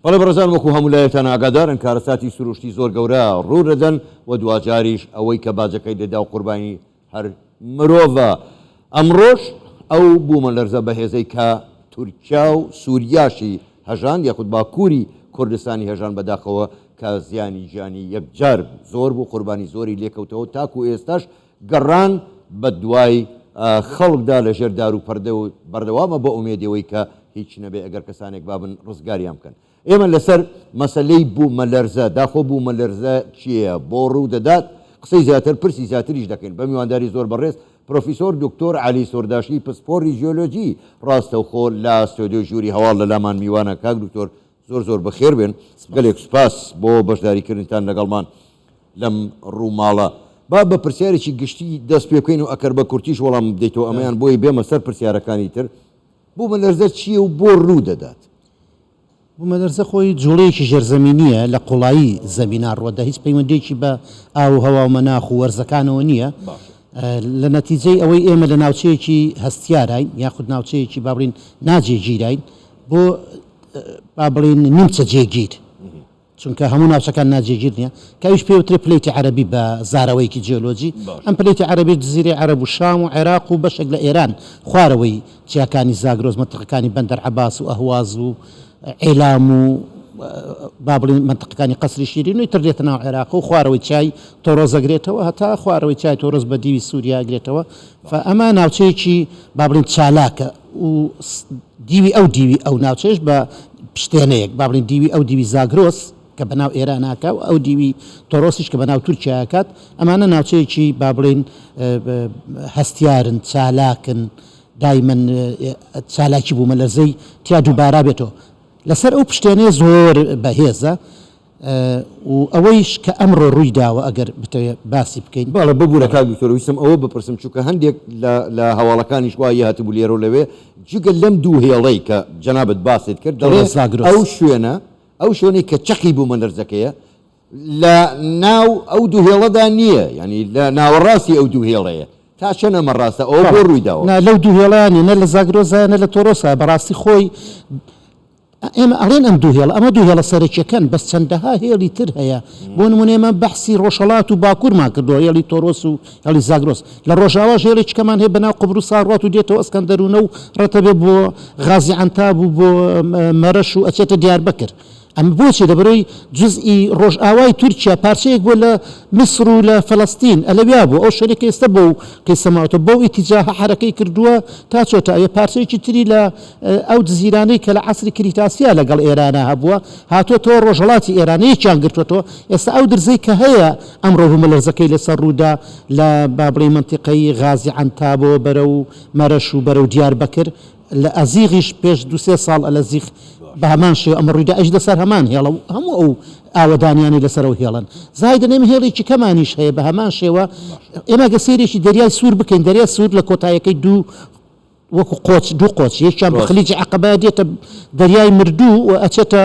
بەڵێ بەڕێزان وەکو هەموو لایەکتان ئاگادارن کارەساتی سروشتی زۆر گەورە ڕوودەدەن و دواجاریش ئەوەی کە باجەکەی دەدا و قوربانی هەر مرۆڤە. ئەمڕۆش ئەو بوومەلەرزە بەهێزەی کە تورکیا و سوریاشی هەژاند یاخود باکووری کوردستانی هەژاند بەداخەوە کە زیانی گیانی یەکجار زۆر بوو قوربانی زۆری لێکەوتەوە تاکو ئێستاش گەڕان بەدوای خەڵکدا لەژێر دار و پەردە و بەردەوامە بە ئومێدی ئەوەی کە هیچ نەبێ ئەگەر کەسانێک بابن ڕزگاریان بکەن. ئێمە لەسەر مەسەلەی بوومەلەرزە، داخۆ بوومەلەرزە چییە؟ بۆ ڕوو دەدات؟ قسەی زیاتر، پرسی زیاتریش دەکەین بە میوانداری زۆر بەڕێز پرۆفیسۆر دکتۆر عەلی سۆرداشی پسپۆڕی ژیۆلۆجی ڕاستەوخۆ لە ستۆدیۆی ژووری هەواڵ لەلامان میوانە. کاک دکتۆر زۆر زۆر بەخێر بێن. گەلێک سوپاس بۆ بەشداری کردنتان لەگەڵمان لەم ڕووماڵە. با بە پرسیارێکی گشتی دەست پێ بکەین و ئەکەر بە کورتیش وەڵام بدەیتەوە ئەمەیان بۆی بێمە سەر پرسیارەکانی تر. بوومەلەرزە چییە و بۆ ڕوو دەدات؟ بوومەلەرزە خۆی جوڵەیەکی ژێرزەمینییە لە قوڵایی زەمینا ڕووەدا، هیچ پەیوەندییەکی بە ئاو و هەوا و مەناخ و وەرزەکانەوە نییە. لە نەتیجەی ئەوەی ئێمە لە ناوچەیەکی هەستیاراین یاخود ناوچەیەکی با بڵێین ناجێگیراین بۆ با بڵێین نیمچە جێگیر، چونکە هەموو ناوچەکان ناجێگیر نییە، کە ئەویش پێی وترێ plate ی عەرەبی بە زاراوەیەکی جیۆلۆجی، ئەم plate ی عەرەبیش جزیرەی عەرەب و شام و عێراق و بەشێک لە ئێران خوارەوەی چیاکانی زاگرۆس مەنتقەکانی بەندەر عەباس و ئەهواز و ئیلام و با بڵێین مەنتقەکانی قەسری شیرین و ئیتر دێتە ناو عێراق و خوارەوەی چیای تۆرۆس ئەگرێتەوە هەتا خوارەوەی چیای تۆرۆس بە دیوی سووریا ئەگرێتەوە فئەمە ناوچەیەکی با بڵێین چالاکە و دیوی ئەو دیوی ئەو ناوچەیەش بە پشتێنەیەک، با بڵێین دیوی ئەو دیوی زاگرۆس کە بە ناو ئێران ئەکا و ئەو دیوی تۆرۆسیش کە بە ناو تورکیا ئەکات، ئەمانە ناوچەیەکی با بڵێین هەستیارن، چالاکن، دایمەن چالاکی بوومەلەرزەی تیا دووبارە بێتەوە. لەسەر ئەو پشتێنەیە زۆر بەهێزە. و ئەوەیش کە ئەمڕۆ ڕووی داوە ئەگەر بتەوێ باسی بکەین. بەڵێ ببورە کاک دکتۆر ویستم ئەوە بپرسم چونکە هەندێک لە لە هەواڵەکانیش وا یهاتبوو لێرە و لەوێ جگە لەم دوو هێڵەی کە جەنابت باست کرد دەڵێ ئەو شوێنە ئەو شوێنەی کە چەقی بوومەلەرزەکەیە لە ناو ئەو دوو هێڵەدا نییە یانی لە ناوەڕاستی ئەو دوو هێڵەیە تا چەند ئەمە ڕاستە ئەوە بۆ ڕووی داوە؟ نا لەو دوو هێڵەیا نییە نە لە زاگرۆسایە نە لە تۆرۆسایە بەڕاستی خۆی ئێمە ئەڵێن ئەم دوو هێڵە، ئەمە دوو هێڵە سەرەکیەکەن، بەس چەندەها هێڵی تر هەیە، بۆ نموونە ئێمە بەحسی ڕۆژهەڵات و باکوورمان کردووە، هێڵی تۆرۆس و هێڵی زاگرۆس، لە ڕۆژاواش هێڵێکی کەمان هەیە بەناو قوبروسا ڕوات و دێتەوە ئەسکەندەروونە و ڕەتەبێ بۆ غازی عەنتاب و بۆ مەرەش و ئەچێتە دیاربەکر. ئەمە بۆچی؟ لەبەرئەوەی جوزئی ڕۆژئاوای تورکیا پارچەیەک بووە لە میسر و لە فەلەستین، ئەلەویا بووە، ئەو شوێنەی کە ئێستا بەو قیسە ماوەتەوە، بەو ئیتیجاهە حەرەکەی کردووە تا چۆتە ئەوێ، پارچەیەکی تری لە ئەو جزیرانەی کە لە عەسری کریتاسیا لەگەڵ ئێرانا هەبووە، هاتۆتەوە ڕۆژهەڵاتی ئێران، یەکیان گرتووەتەوە، ئێستا ئەو درزەی کە هەیە ئەمڕۆ بوومەلەرزەکەی لەسەر ڕوودا لە با بڵێین مەنتیقەی غازی عەنتابەوە بەرەو مەرەش و بەرەو دیاربەکر، لە ئەزیغیش پێش دوو سێ ساڵ ئەلەزیغ بە هەمان شێوە ئەمە ڕوویدا ئەویش لەسەر هەمان هێڵە و هەموو ئەو ئاوەدانیانەی لەسەر ئەو هێڵەن زایدەن ئێمە هێڵێکی کەمانیش هەیە بە هەمان شێوە ئێمە گە سەیرێکی دەریای سوور بکەین دەریای سوور لە کۆتایەکەی دوو وەکو قۆچ دوو قۆچ یەکیان بە خلیجی عەقەبە دێتە دەریای مردوو و ئەچێتە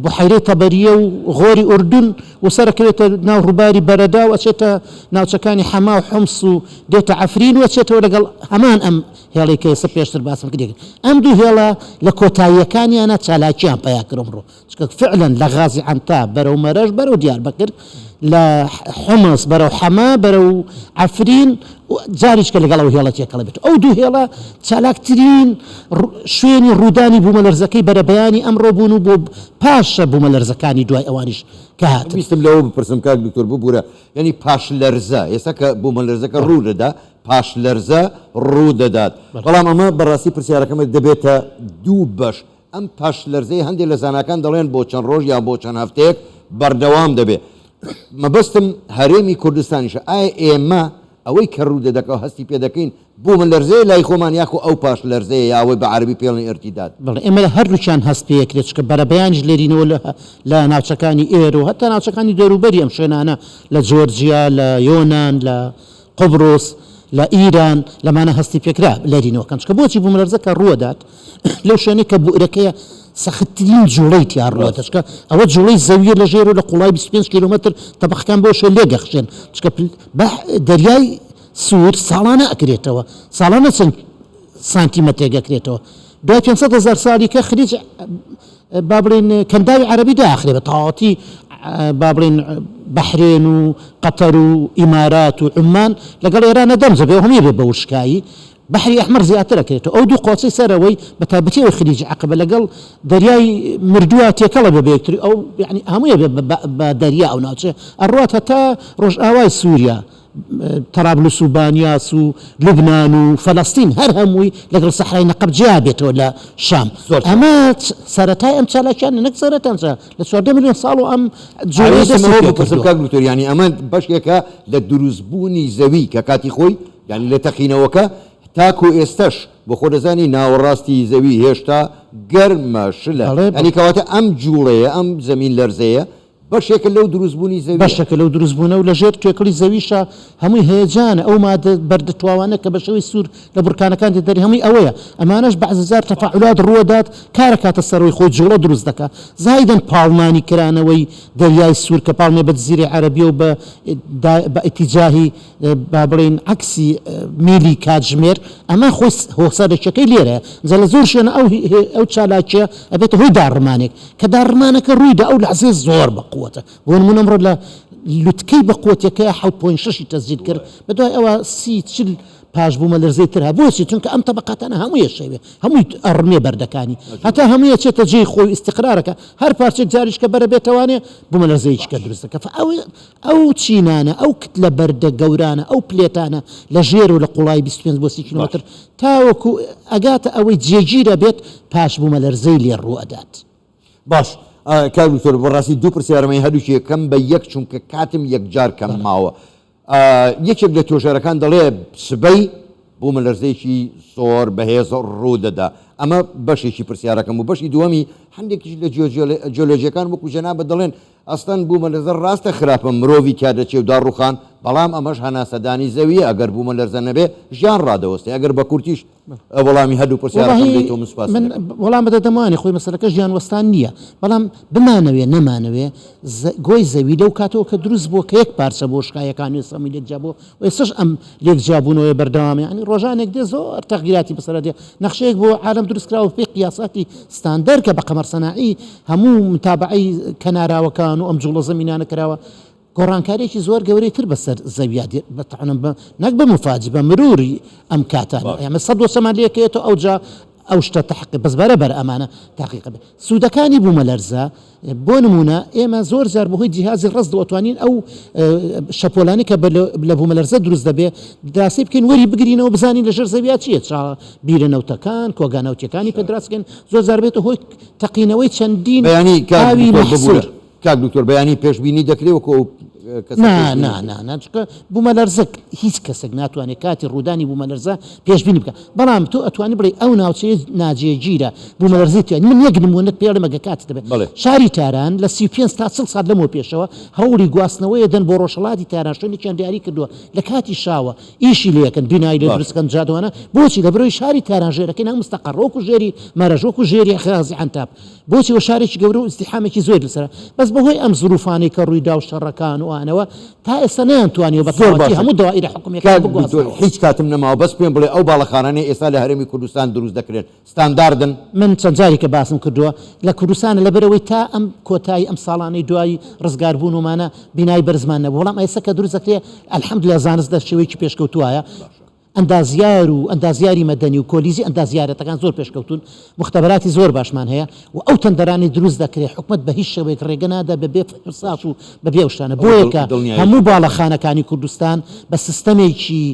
بحیرەی تەبەریە و غۆری ئوردون و سەرەکەوێتە ناو ڕووباری بەرەدا و ئەچێتە ناوچەکانی حەما و حومس و دێتە عەفرین و ئەچێتەوە لەگەڵ هەمان ئەم هێڵەی کە ئێستا پێشتر باسم کرد یەکن. ئەم دوو هێڵە لە کۆتاییەکانیانا چالاکییان پەیا کرد ئەمڕۆ، چونکە فعلەن لە غازی عەنتاب بەرەو مەرەش بەرەو دیاربەکر، لە حومس بەرەو حەما بەرەو عەفرین جاریچکە لەگەڵ ئەو هێڵە تێکەڵە بێت. ئەو دوو هێڵە چالاکترین شوێنی ڕوودانی بوومەلەرزەکەی بەرەبەیانی ئەمڕۆ بوون و بۆ پاش بوومەلەرزەکانی دوای ئەوانیش کە هاتن. ویستم لەوە بپرسم کاک دکتۆر ببورە یانی پاش لەرزە ئێستا کە بوومەلەرزەکە ڕوو دەدا پاش لەرزە ڕوو دەدات بەڵام ئەمە بەڕاستی پرسیارەکەمە دەبێتە دوو بەش ئەم پاش لەرزەی هەندێک لە زاناکان دەڵێن بۆ چەند ڕۆژ یان بۆ چەند هەفتەیەک بەردەوام دەبێت مەبەستم هەرێمی کوردستانیشە ئایا ئێمە ئەوەی کە ڕوو دەدەکەوە هەستی پێ دەکەین بوومەلەرزەیە لای خۆمان یاخۆ ئەو پاش لەرزەیە یا ئەوەی بە عەرەبی پێڵێن ارتداد؟ بەڵێ ئێمە هەردووکیان هەست پێ ئەکرێت چونکە بەرەبەیانیش لێرینەوە لە لە ناوچەکانی ئێرە و هەتا ناوچەکانی دەوروبەری ئەم شوێنانە لە جۆرجیا لە یۆنان لە قوبروس لە ئیران لەمانە هەستی پێکرا لەرینەوەکان چونکە بۆچی بوومەلەرزە کە ڕووەدات لەو شوێنەی کە بوئرەکەیە سەختترین جوڵەی تیا ڕووەدات چونکە ئەوە جوڵەی زەویە لە ژێر و لە قوڵای 25 کیلۆمەتر تەبەقەکان بەو شوێن لێگەخشێن چونکە دەریای سوور ساڵانە ئەکرێتەوە ساڵانە چەند سانتیمەترێک ئەکرێتەوە دوای 500 هەزار ساڵی کە خلیج. با بڵێین کەنداوی عەرەبی داخرێ بە تەواوەتی با بڵێین بەحرێن و قەتەر و ئیمارات و عومان لەگەڵ ئێرانە دەمجە بێ هەمووی بێ بە وشکایی بەحری ئەحمەر زیاتر ئەکرێتەوە ئەو دوو قۆچەی سەرەوەی بە تایبەتی ئەوی خلیجی عەقەبە لەگەڵ دەریای مردووە تێکەڵە بێ بە یەکتری ئەو یعنی هەمووی بێ بە دەریا ئەو ناوچەیە ئەڕوات هەتا ڕۆژئاوای سووریا تەرابلس و بانیاس و لوبنان و فەلەستین هەر هەمووی لەگەڵ سەحرای نەقەب جیا بێتەوە لە شام. ئەمە سەرەتای ئەم چالاکیانە نەک سەرەتا ئەم چالاکیانە، لە 14 ملیۆن ساڵ و ئەم جوڵەیە دەستی ئەوە بپرسم کاک دکتۆر یانی ئەمە بەشێکە لە دروستبوونی زەوی کە کاتی خۆی یانی لە تەقینەوەکە تاکو ئێستەش بۆ خۆ دەزانی ناوەڕاستی زەوی هێشتا گەرمە شلە یانی کەواتە ئەم جوڵەیە ئەم زەمین لەرزەیە بەشێکە لەو دروستبوونی زەوییە. بەشێکە لەو دروستبوونە و لەژێر توێکڵی زەویشا هەمووی هەیەجانە، ئەو مادە بەردە تواوانە کە بە شێوەی سوور لە بورکانەکان دێت دەرێ هەمووی ئەوەیە، ئەمانەش بەعزە جار تەفاعولات ڕووەدات کارەکاتە سەرەوەی خۆی جوڵە دروست دەکا، زایدەن پاڵنانی کرانەوەی دەریای سوور کە پاڵنێ بە جزیرەی عەرەبیە و بە بە ئیتیجاهی با بڵێین عەکسی میلی کاتژمێر، ئەمە خۆی هۆ سەرەکیەکەی لێرەیە، جا لە زۆر شوێنە ئەو ئەو چالاکیە ئەبێتە هۆی داڕمانێک، کە داڕمانەکە ڕوویدا ئەو لەحزەیە زۆر بە قوەتە، بۆ نموونە ئەمڕۆ لە لوتکەی بە قوەتیەکەیا حەوت point شەشی تەسجیل کرد، بە دوای ئەوە 30 40 پاش بوومەلەرزەی تر هەبوو، بۆچی؟ چونکە ئەم تەبەقاتانە هەمووی ئەشێوێ، هەمووی ئەڕمێ بەردەکانی، هەتا هەمووی ئەچێتە جێی خۆی و ئیستیقرارەکە، هەر پارچەیەک جاریشکە بەرە بێتەوانێ بوومەلەرزەیەکی کە دروست دەکا. ئەو ئەو چینانە، ئەو کتلە بەردە گەورانە، ئەو plate انە لە ژێر و لە قوڵایی 25 بۆ 30 کیلۆمەتر تاوەکو ئەگاتە ئەوەی جێگیر ئەبێت پاش بوومەلەرزەی لێ ڕوو ئەدات. باش کاک دکتۆر بەڕاستی دوو پرسیارم هەیە هەردووکی یەکەم بە یەک چونکە کاتم یەکجار کەم ماوە یەکێک لە توێژەرەکان دەڵێ سبەی بوومەلەرزەیەکی زۆر بەهێز ڕوو دەدا ئەمە بەشێکی پرسیارەکەم و بەشی دووەمی هەندێکیش لە جیۆلۆجیەکان وەکو جەنابت دەڵێن ئەسڵەن بوومەلەرزە ڕاستە خراپە مرۆڤی تیا دەچێ و داڕوخان بەڵام ئەمەش هەناسەدانی زەویە ئەگەر بوومەلەرزە نەبێ ژیان ڕادەوەستێ ئەگەر بە کورتیش وەڵامی هەردوو پرسیارەکەم بدەیتەوە من سوپاست من دەکەم. وەڵام دەدەمەوە خۆی مەسەلەکە ژیان وەستان نییە بەڵام بمانەوێ نەمانەوێ گۆی زەوی لەو کاتەوە کە دروست بووە کە یەک پارچە بۆ شکایەکان وێستا هەمووی لێک جیا بووە و ئێستاش ئەم لێک جیابوونەوەیە بەردەوامە یانی ڕۆژانێک دێ زۆر تەغیراتی بەسەرا دێ نەخشەیەک بۆ عالەم دروست کراوە پێی قیاساتی ستاندەر کە بە قەمەر سەناعی هەموو متابعەی کەناراوەکان و ئەم جوڵە زەمینانە کراوە گۆڕانکاریەکی زۆر گەورەی تر بەسەر زەویا دێ بە تەعنم بە نەک بە مفاجی بە مروری ئەم کاتانە ئێمە سەد وەسەمان لێکەوێتەوە ئەوجا ئەو شتە تەحقیق بەس بەرە بەرە ئەمانە تاقیقە بێ سوودەکانی بوومەلەرزە بۆ نموونە ئێمە زۆر جار بەهۆی جیهازی ڕەسدەوە ئەتوانین ئەو شەپۆلانەی کە لە بوومەلەرزە دروست دەبێ دراسی بکەین وەری بگرینەوە بزانین لەژێر زەویا چییە چا بیرە نەوتەکان کۆگا نەوتیەکانی پێ دراس بکەین زۆر جار بێتە هۆی تەقینەوەی چەندین بەیانی کاک ئاوی دکتۆر مەحسوور ببورە کاک دکتۆر بەیانی پێشبینی دەکرێ وەکو ئەو کەسە نا پێشبینی نا کرد؟ نا نا چونکە بوومەلەرزە هیچ کەسێک ناتوانێت کاتی ڕوودانی بوومەلەرزە پێشبینی بکات بەڵام تۆ ئەتوانی بڵێی ئەو ناوچەیە ناجێگیرە بوومەلەرزەی تیا من یەک نموونەت پێ ئەڵێم ئەگەر کاتت هەبێ بەڵێ. شاری تاران لە 35 تا 40 ساڵ لەمەوە پێشەوە هەوڵی گواستنەوەی دەن بۆ ڕۆژهەڵاتی تاران شوێنێکیان دیاری کردووە لە کاتی شاوە ئیشی لێ ئەکەن بینای لێ باشە. دروست کەن جادوانە بۆچی لەبەرئەوەی شاری تاران ژێرەکەی ناموستەقەڕە وەکو ژێری مەرەش وەکو ژێری غازی عەنتاب بۆچی وە شارێکی گەورە و ئیزدیحامێکی زۆری لەسەرە بەس بەهۆی ئەم زروفانەی کە ڕوویدا و شەڕەکان و ئانەوە تا ئێستا نەیانتوانیوە بە زۆر تەواوەتی باشە هەموو دەوائیرە حکومیەکان کاک دکتۆر بگوازنەوە. هیچ کاتم نەماوە بەس پێم بڵێ ئەو باڵەخانانەی ئێستا لە هەرێمی کوردستان دروست دەکرێن ستانداردن؟ من چەند جارێکە باسم کردووە لە کوردستانە لەبەرئەوەی تا ئەم کۆتایی ئەم ساڵانەی دوای ڕزگاربوونمانە بینای بەرزمان نەبوو بەڵام ئێستا کە دروست دەکرێ الحمدللە زانست لە شێوەیەکی پێشکەوتووایە ئەندازیار و ئەندازیاری مەدەنی و کۆلیزی ئەندازیارەتەکان زۆر پێشکەوتوون، موختەبەراتی زۆر باشمان هەیە و ئەو تەندەرانەی دروست دەکرێت حکومەت بە هیچ شێوەیەک ڕێگە نادا بە بێ فحوسات و بە بێ ئەو شتانە بۆیە کە هەموو باڵەخانەکانی کوردستان بە سیستەمێکی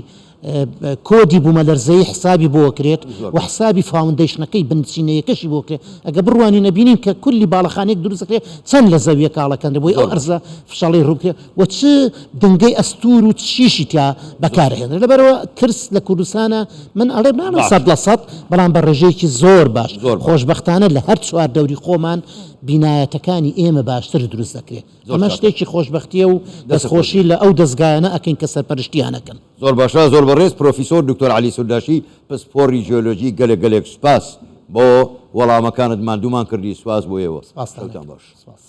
کۆدی بوومەلەرزەیی حسابی بۆ کرێت و حسابی foundation ەکەی بنچینەیەکەشی بۆ کرێت ئەگە بڕوانین ئەبینین کە کولی باڵەخانەیەک دروست دەکرێت چەند لە زەویە کاڵەکەندرێت بۆی ئەو ئەرزە فشەڵەی ڕوو بکرێت و چ دنگەی ئەستوور و چیشی تیا بەکار ئەهێنرێت لەبەرئەوە ترس لە کوردستانە من ئەڵێم ناڵێم 100% بەڵام بە ڕێژەیەکی زۆر باش خۆشبەختانە لە هەر چوار دەوری خۆمان بینایەتەکانی ئێمە باشتر دروست دەکرێت ئەمە شتێکی خۆشبەختیە و دەستخۆشی لە ئەو دەزگایانە ئەکەین کە سەرپەرشتیان ئەکەن. زۆر باشە زۆر بەڕێز پرۆفیسۆر دکتۆر عەلی سورداشی پسپۆڕی جیۆلۆجی گەلێک گەلێک سوپاس بۆ وەڵامەکانت ماندوومان کردی سوپاس بۆ ئێوە سپاستان شەوتان ئەکەم باش. سپاس.